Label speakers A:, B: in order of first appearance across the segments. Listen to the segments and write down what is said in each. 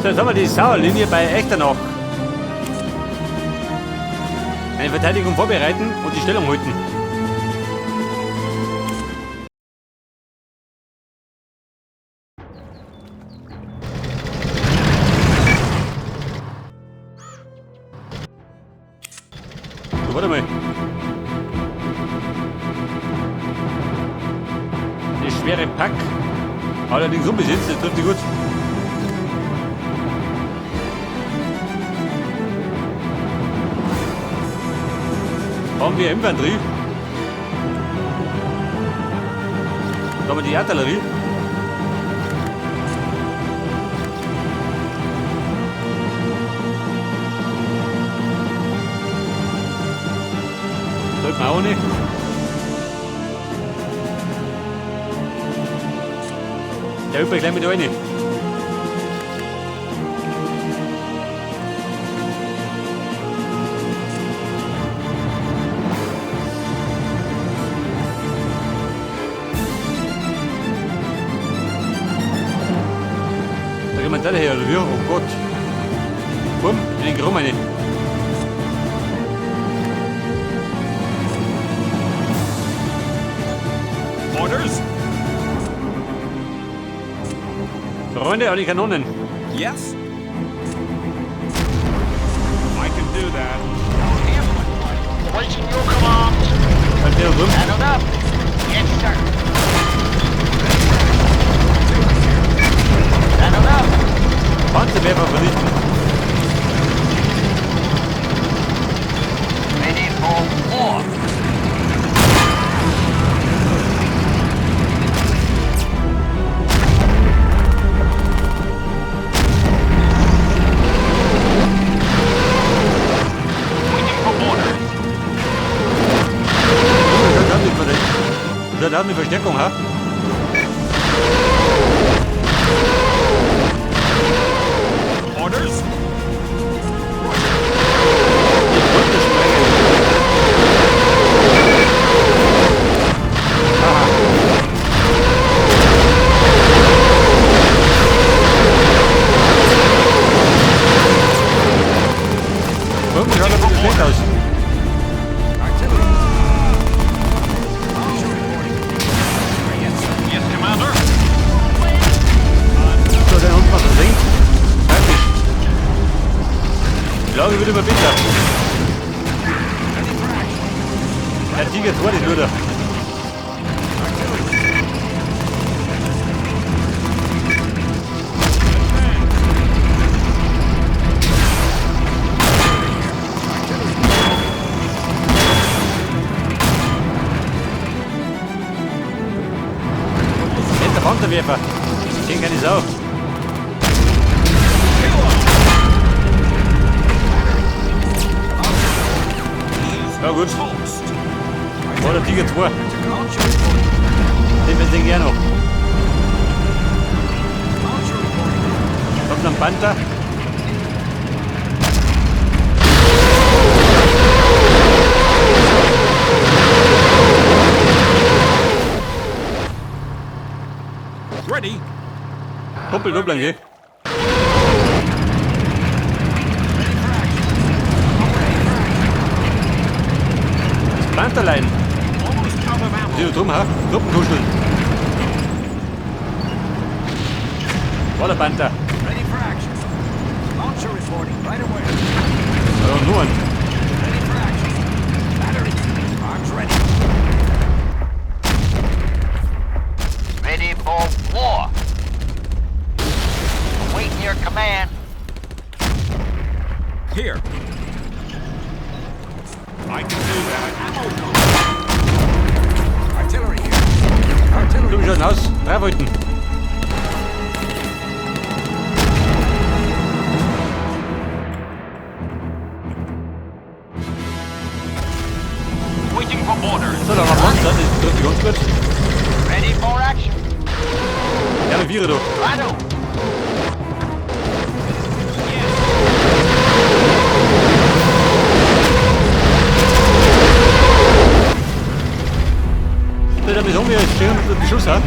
A: So, jetzt haben wir die Sauerlinie bei Echternach. Eine Verteidigung vorbereiten und die Stellung halten. So, warte mal. Das schwere Pack. Allerdings unbesetzt, das trifft sich gut. Haben wir Infanterie. Da haben wir die Artillerie. Sollten wir auch nicht. Der übrigens gleich mit rein. Da gehen wir da her, oder wie? Oh Gott. Bumm, in den Grum rein.
B: Orders?
A: Freunde, an die Kanonen.
B: Yes? I can do that.
C: Awaiting your command.
A: Halt der rum.
C: Saddled up. Yes, sir. Saddled up.
A: Panzerwerfer vernichten.
C: Ready for war.
B: Waiting for orders.
A: Da haben die Verstärkung, ha?
B: Orders?
A: Die Brücke sprengen. Aha. Brücken schaut ein bisschen schlecht aus.
D: Artillery. Launcher reporting. Yes, sir.
B: Yes, Commander?
A: So, den Hund mal versenkt. Praktisch. Die Lage wird immer besser.
D: Ready for action.
A: Der Tiger 2, das nur da.
D: Artillery. Artillery.
A: Netter Panzerwerfer. Ich kenn keine Sau. Ja gut.
B: Toast.
A: War der Tiger 2.
D: Launcher reporting.
A: Den wir sehen gerne noch.
D: Launcher reporting.
A: Kommt noch ein Panther.
B: Ready.
A: Kumpel, du bleiben, gell?
D: Ready for action. Ready for action.
A: Das Pantherlein.
B: Almost out of ammo.
A: Sieh du drum, ha? Truppenkuscheln. War der Panther.
D: Ready for action. Launcher reporting right away.
A: Ja, nur ein.
D: Ready for action. Battery. Arms ready.
C: Ready for war. Awaiting your command.
B: Here. I can do that. Ammo.
D: Artillery here. Artillery.
A: Du schaut aus. 3 Wolken.
B: Waiting for orders.
A: So, da war Panzer, das trifft sich ganz gut.
C: Ready for action.
A: Ja, mit Vierer da.
C: Righto.
B: Yes.
A: Da, da haben wir jetzt schön den Beschuss, ha?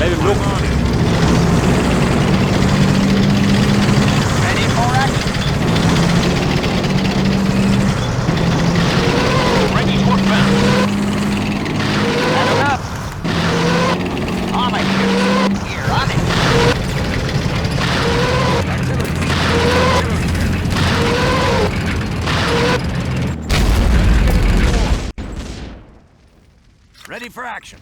A: Bleib im Loch.
B: On it.
C: Ready for action.
B: Ready to advance.
C: Saddle up. Armor here. We're on it.
D: Artillery. Artillery here. Ready for action.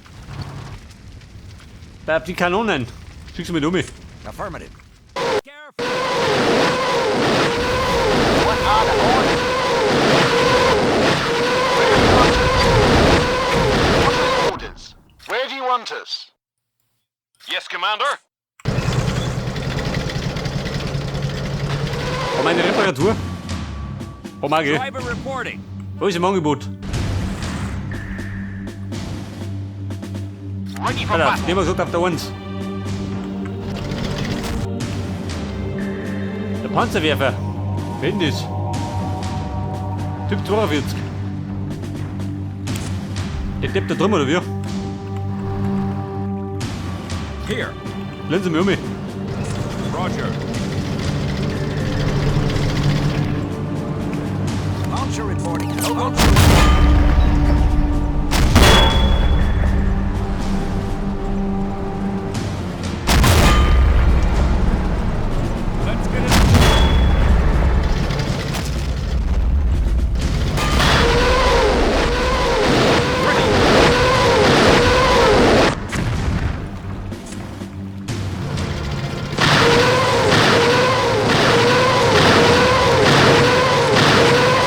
A: Bleib die Kanonen. Schickst du mit um mich.
D: Affirmative.
B: Careful.
C: What are the orders?
E: Where do you want us? What are the orders? Where do you want us?
B: Yes, Commander.
A: Haben wir eine Reparatur? Haben wir, gell?
B: Driver reporting.
A: Wo ist im Angebot?
B: Ready for
A: Alter,
B: battle.
A: nehmen wir gesagt auf der 1. Der Panzerwerfer. Wer denn das? Typ 42. Der Depp da drüben, oder wie?
B: Here.
A: Blenden Sie mich um.
B: Roger.
D: Launcher reporting. Go, go, go.
B: Let's get it. Ready.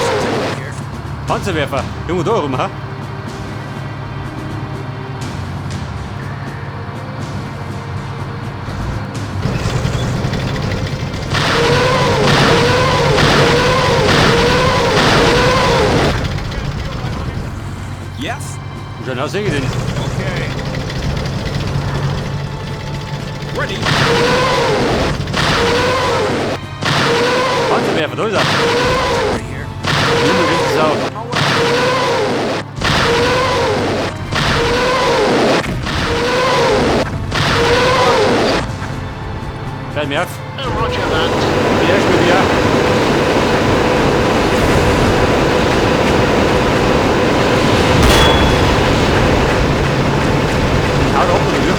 D: Artillery here.
A: Panzerwerfer. Irgendwo da rum, ha?
B: Yes.
A: Wo schaut aus, sehe ich den?
B: Okay. Ready.
A: Panzerwerfer, da ist er.
D: Artillery here.
A: Junge, richtig Sau.
D: On my way.
A: Fällt mir auf.
E: Roger that.
A: Ja, ich bin ja. Haut ab, oder wie?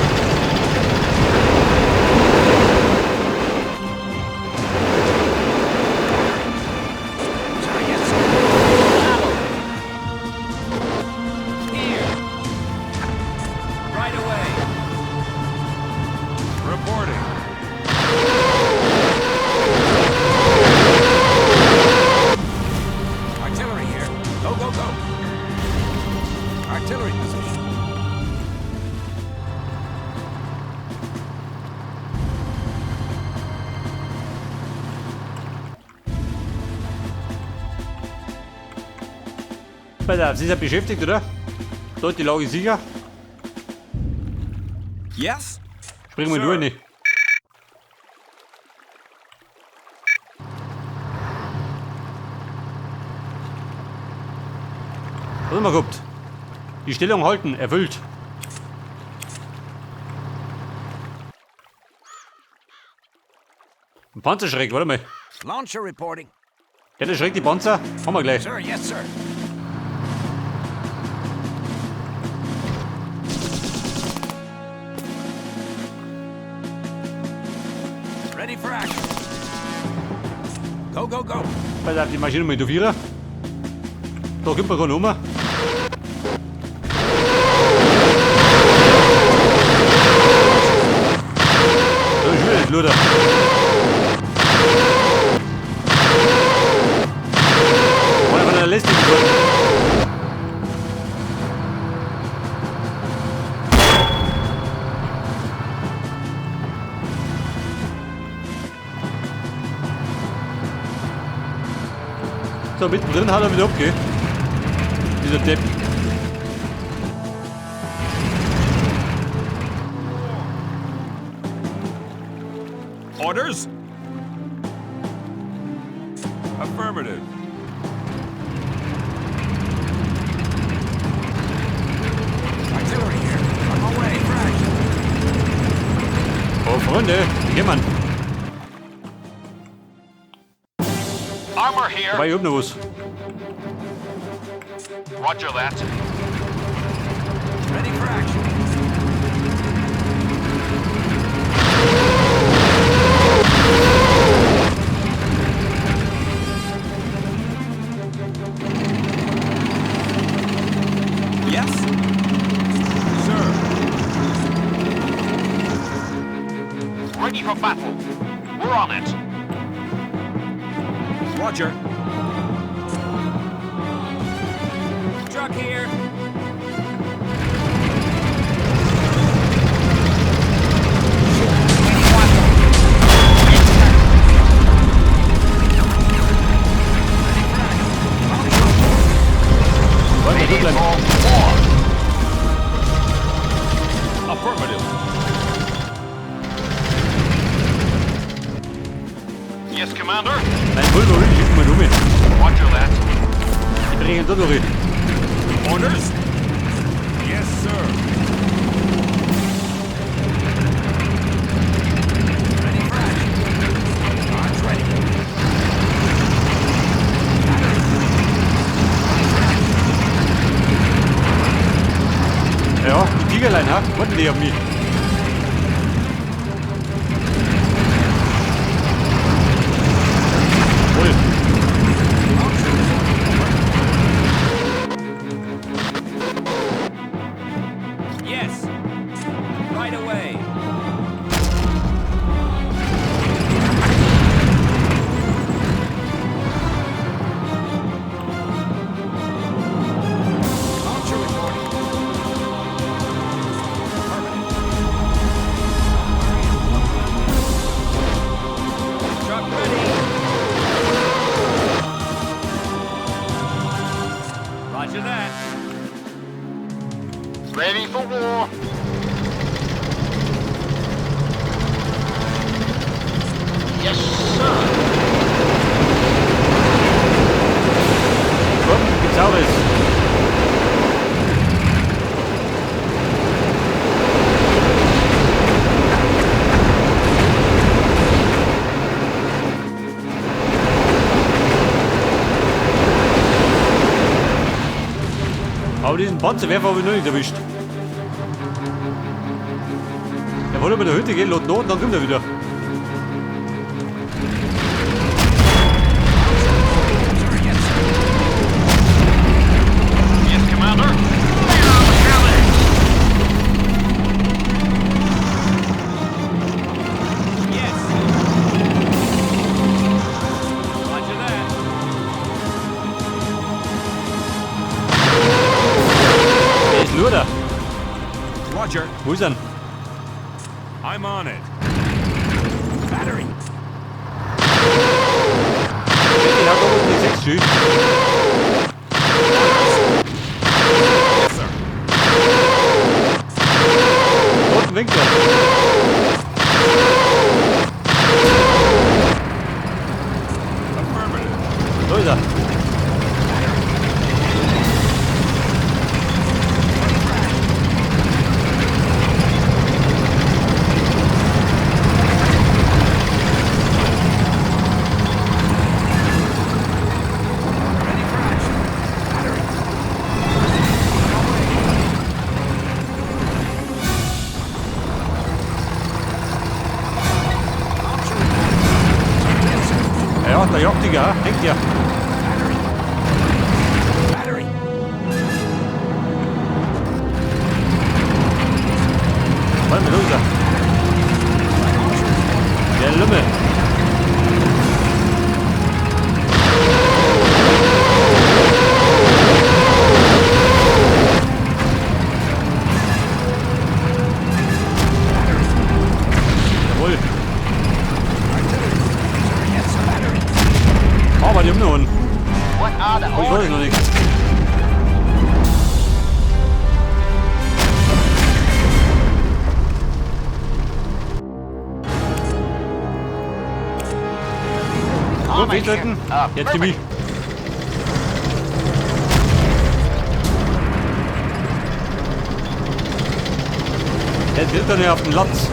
D: Sir, yes, sir.
B: Here. Right away. Reporting.
D: Artillery here. Go, go, go. Artillery position.
A: Pass auf, Sie sind beschäftigt, oder? Dort die Lage sicher.
B: Yes.
A: Springen wir
B: Sir.
A: durch, nicht. Was haben wir gehabt? Die Stellung halten, erfüllt. Ein Panzerschreck, warte mal.
D: Launcher reporting.
A: Der, der schreckt die Panzer, haben wir gleich.
D: Sir, yes, sir. Ready for action. Go, go, go.
A: Pass auf, die Maschine mal in der Vierer. Da kommt man gerade um. Da ist wieder das Luder. Einer von der lästigen Sorte. So, mittendrin hat er wieder abgegeben. Dieser Depp.
B: Orders? Affirmative.
D: Artillery here. On my way for action.
A: Oh, Freunde, die kommen.
E: Armor here.
A: Wobei, ich hab noch was.
E: Roger that.
D: Ready for action.
B: Yes? Sir.
E: Ready for battle. We're on it.
B: Roger. Truck here.
C: Where do you want them? Yes, sir.
A: Freunde,
E: Ready
A: du bleiben.
E: for war.
B: Affirmative.
E: Yes, Commander.
A: Mein Pulver will ich mal um.
E: Roger that.
A: Die bringen da durch.
B: Orders? Yes, sir.
D: Ready for action. Arms ready.
A: Ja, die Tigerlein, ha? Warten die auf mich. Voll.
B: Yes. Right away.
D: Launcher reporting. Affirmative.
B: Truck ready. Roger that.
E: Ready for war. Yes, sir.
A: Komm, gibt's auch was. Aber diesen Panzerwerfer habe ich noch nicht erwischt. Der wollte bei der Hütte gehen, lädt nach und dann kommt er wieder.
D: Sir, yes, sir.
E: Yes, Commander. Fire on the cannons.
B: Yes. Roger that.
A: Der ist Luder.
B: Roger.
A: Wo ist er?
B: I'm on it.
D: Battery.
A: Ich hab da unten die 6 Schild.
B: Yes, sir.
A: Roten Winkel.
B: Affirmative.
A: Da ist er.
D: Ready for action. Battery. On our way. Launcher reporting. Sir, yes, sir.
A: Ja, der Jagdtiger, hängt ja.
D: Battery. Battery.
A: Warte mal, da ist er. Der Lümmel. Jawohl.
D: Artillery. Sir, yes, sir. Battery.
A: Aber die haben noch einen.
C: What are the
A: Oh, ich weiß
C: orders?
A: noch nicht. Gut,
C: Armor
A: festhalten.
C: here.
A: Jetzt für mich. Der tritt doch nicht auf den Latz.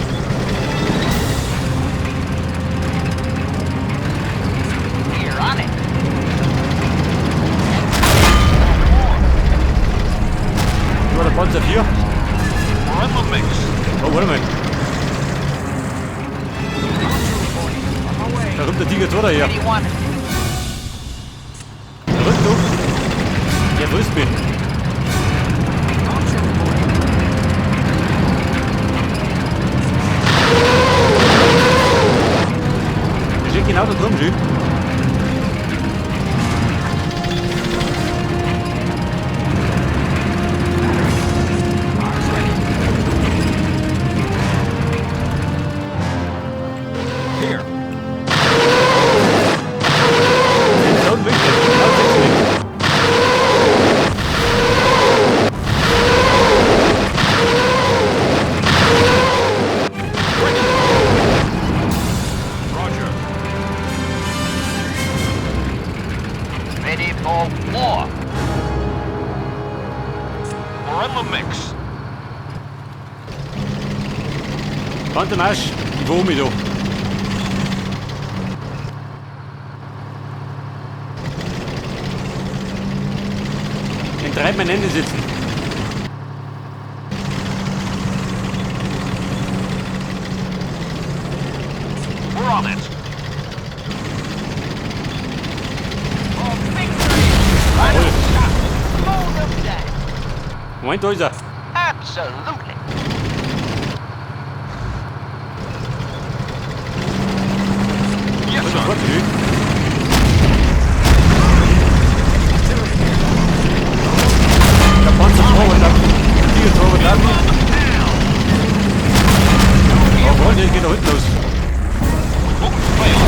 A: Panzer 4.
E: We're in the mix.
A: Oh, warte mal. Da kommt der Tiger 2 daher.
C: Where do you want it?
A: Rück du. Der frisst mich. Der steht genau da drum, schön.
B: Here.
A: Da unten wirklich. Da sitzt nicht.
B: Roger.
C: Ready for war.
E: We're in the mix.
A: Phantom Ash, ich wohne mich da. Den treibt mein Ende sitzen.
E: We're on it.
C: For victory. Final shot. Mow them down.
A: Moment, da ist er.
C: Absolutely.
E: Yes,
A: Das
E: sir.
A: war schön. Der Panzer 2 wird laufen. Tiger 2 wird laufen. Oh, Freunde, geht da hinten los.
E: We won't fail.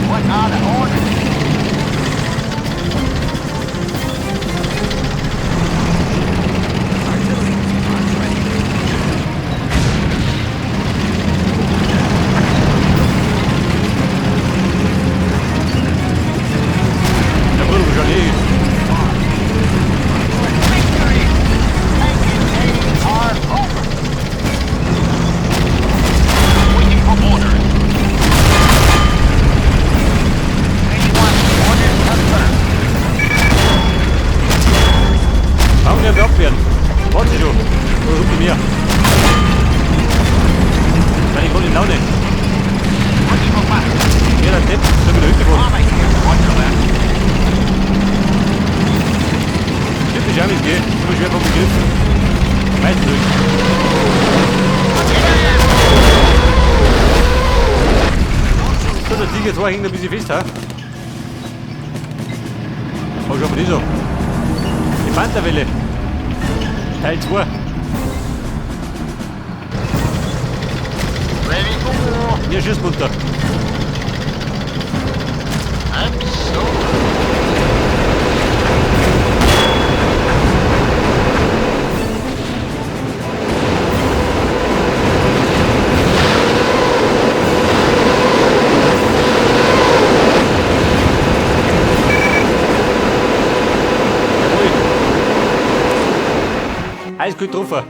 C: What are the orders?
A: Der Bruder schon erledigt.
C: Victory. Tanking days are over.
E: Waiting for orders.
C: Where do you want it? Orders confirmed.
A: Warum wir abwehren? Warte schon. Oder ruft mir. Weil ich voll in Laune.
E: Ready for battle.
A: Ja, der Depp, soll wieder Hütte fahren.
E: Army here. Roger that.
A: Typisch Amis, gell? Immer schwer vom Begriff. Meistens nicht. So, der Tiger 2 hängt ein bisschen fest, ha? Oh, schau mal das an. Die Pantherwelle. Teil 2.
E: Ready for war.
A: Ja, schieß munter.
E: Absolutely.
A: Jawohl. Eiskalt getroffen.